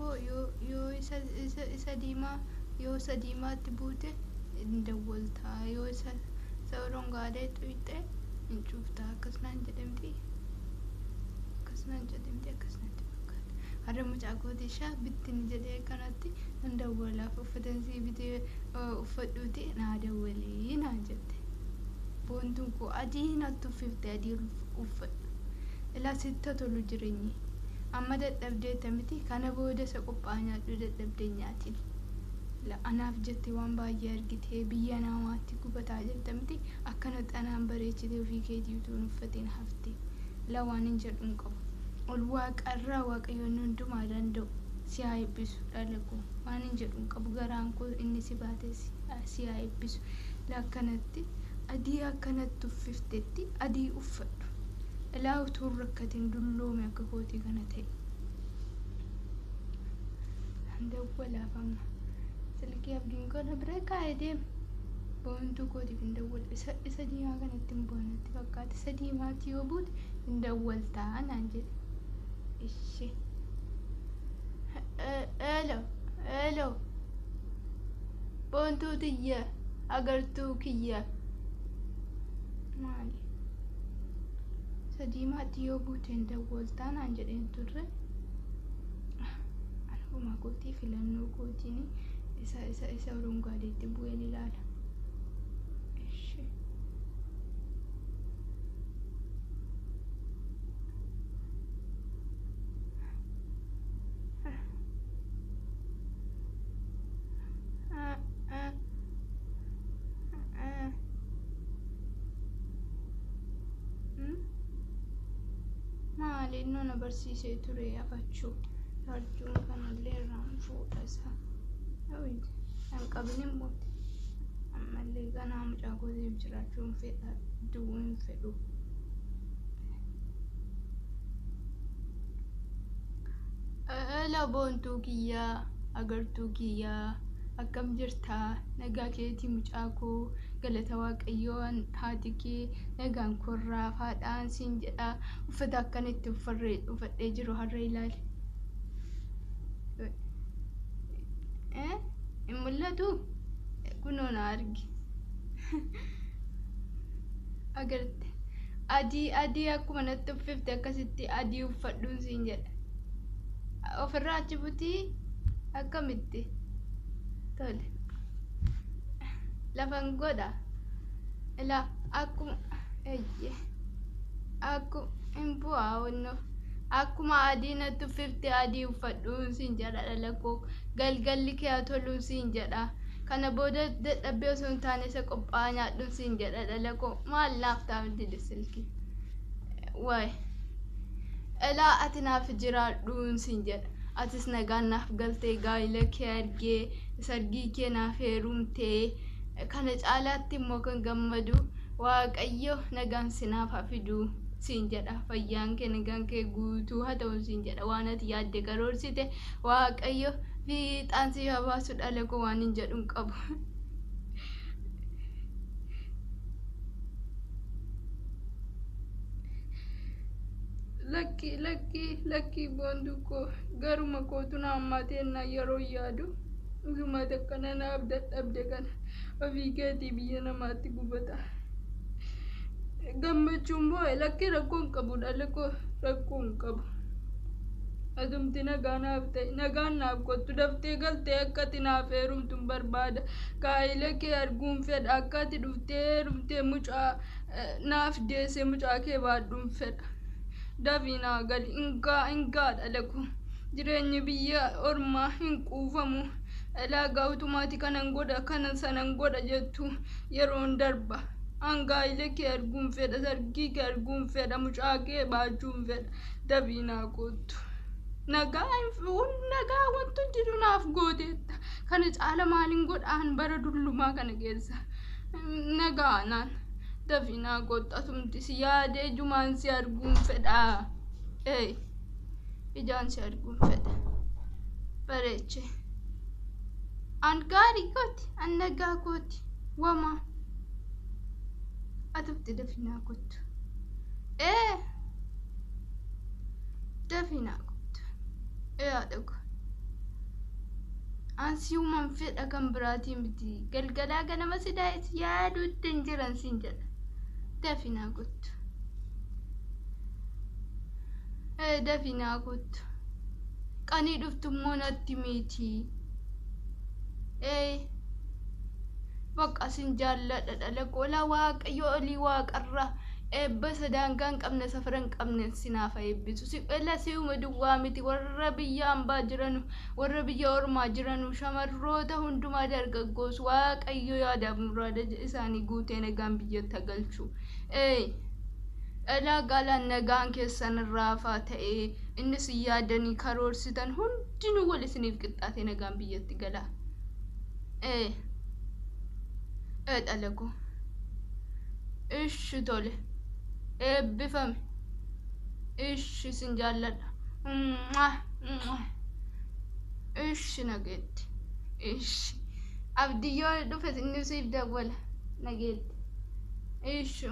koo yoo isa diimaa yoo isa diimaatti buute hin dawwaltaa yoo isa rongaadee xuyixee hin cuftaa akkas naan jedhamti. Akkas naan jedhamti akkas natti fakkaata. Har'a mucaa kooti ishaa bittin jedhee kanatti nan dawwalaaf uffatan sii bitee uffadhuuti naa dawwalii naan jette. Boontuun koo adii natti uffifte adii uffadhu. Ilaa sitti tolu jireenyi. Amma dadhabdeetta miti kana booda isa qophaa'aa nyaadhu dadhabdee nyaatin. Anaaf jettee waan baay'ee argitee biyya namaatti gubataa jirta miti akkanatti anaan bareechitee ofii keetii utuu hin uffatiin hafte. Ilaa waan hin jedhu hin qabu. Ol waaqarraa waaqayyoon hundumaa danda'u si haa eebbisu dhala koo waan hin jedhu hin qabu garaan koo inni si baate si haa eebbisu. Ilaa akkanatti adii akkanatti uffiftetti adii uffadhu. Ilaa utuu hin rakkatin dulloome akka kootii kana ta'e. Dawwalaaf amma. Silkii abdiin kana bira kaa'ee deema. Boontuu kootiif hin dawwalu. Isa diimaa kanatti hin bu'an natti fakkaata. Isa diimaatti yoo buute hin dawwaltaa naan jedhe. Ishee. Elo elo. Boontuu tiyya agartuu kiyya. Maali? Isa diimaatti yoo buute hin dawwaltaa naan jedheen turre. Anuma kootii filannoo kootiin isa rongaaleetti bu'een ilaala. Ishee. Maali inni na barsiisee ture afachuu. Arjuma kanallee irraan fuudha isaa. Hin qabin immoo ammallee ganaa mucaa kootiif jiraachuu hin fedha du'uu hin fedhu. Ela boontuu kiyyaa agartuu kiyyaa akkam jirtaa nagaa keetii mucaa koo galata waaqayyoo haati kee nagaan korraa faadhaan siin jedha uffata akkan itti uffadhee jiru har'a ilaali. Hin mul'atu? Kunoo na argi. Agarte. Adii adii akkuma natti uffifte akkasitti adii uffadhuun siin jedha. Ofirraa achi butii akkamitti? Tole. Lafan godha. Ilaa akkuma eeyyee akkuma hin bu'aa wannoo. Akkuma adii natti uffifte adii uffadhuun siin jedha dhala koo. Galgalli kee haa toluun siin jedha. Kana booda dadhabbii osoo hin taane isa qophaa'aa nyaadhuun siin jedha dhala koo. Maal naaf ta'a dide silkii. Waay. Ilaa ati naaf jiraadhuun siin jedha. Atis nagaan naaf galtee gaa'ila kee argee sargii kee naaf heerumtee kana caalaatti immoo kan gammadu waaqayyo nagaan si naaf haa fidu siin jedha. Fayyaan kee nagaan kee guutuu haa ta'u siin jedha. Waan ati yaadde karoorsite waaqayyo fiixaan si haa baasu dhala koo waan hin jedhu hin qabu. Lakkii lakkii lakkii boonduu koo garuma kootu na hammaatee yeroo yaadu utuma akkana naaf dadhabde kana ofii keetii biyya namaatti gubata. Gammachuun boo'e lakkii rakkoo hin qabu dhala koo rakkoo hin qabu. Atumti nagaa naaf ta'e nagaan naaf kottu daftee galtee akka ati naaf heerumtu hin barbaada. Gaa'ila kee arguun fedha akka ati dhuftee heerumtee mucaa naaf deessee mucaa kee baadhuun fedha. Dafii naa gali hingaa dhala koo. Jireenyi biyya ormaa hin quufamu. Ilaa gaa'utumaati kanan godha kana sanan godha jettu yeroon darba. An gaa'ila kee arguun fedha sargii kee arguun fedha mucaa kee baachuun fedha. Dafii naa kottu. Nagaa nagaa wanti jiru naaf gooteetta. Kana caala maaliin godhaan bara dullumaa kana keessa. Nagaa naan dafii naa kottu atumti si yaadee jumaan si arguun fedha. Ee ijaan si arguun fedha. Bareeche. An gaarii kooti an nagaa kooti wamaa. Atumti dafii naa kottu. Ee dafii naa kottu. Ee haadha koo. An si'uman fedha kan biraatii miti. Galgalaa ganama sidaa si yaaduutti hin jiran siin jedha. Dafii naa kottu. Dafii naa kottu. Qanii dhuftu immoo natti miti. Bakka sin jaalladha dhala qola Waaqayyo olii waaqarra eebba isa daangaa hin qabne safara hin qabne sinaaf haa eebbisu. Si ela si'uma duwwaa miti, warra biyya hambaa jiranu, warra biyya ormaa jiranu, shamarroota hundumaa, dargaggoos Waaqayyo yaadaaf muraada isaanii guutee nagaan biyyatti galchu. Elaa galaan nagaan keessan irraafaa ta'ee innis yaadanii karoorsitan hundinuu wal isiniif qixxaatee nagaan biyyatti galaa. Dhala koo. Ishi tole. Eebbifame. Ishi sin jaalladha. Ishi nageetti. Ishi. Abdiyyoo dhufe inni siif dawwala. Nageetti. Ishi.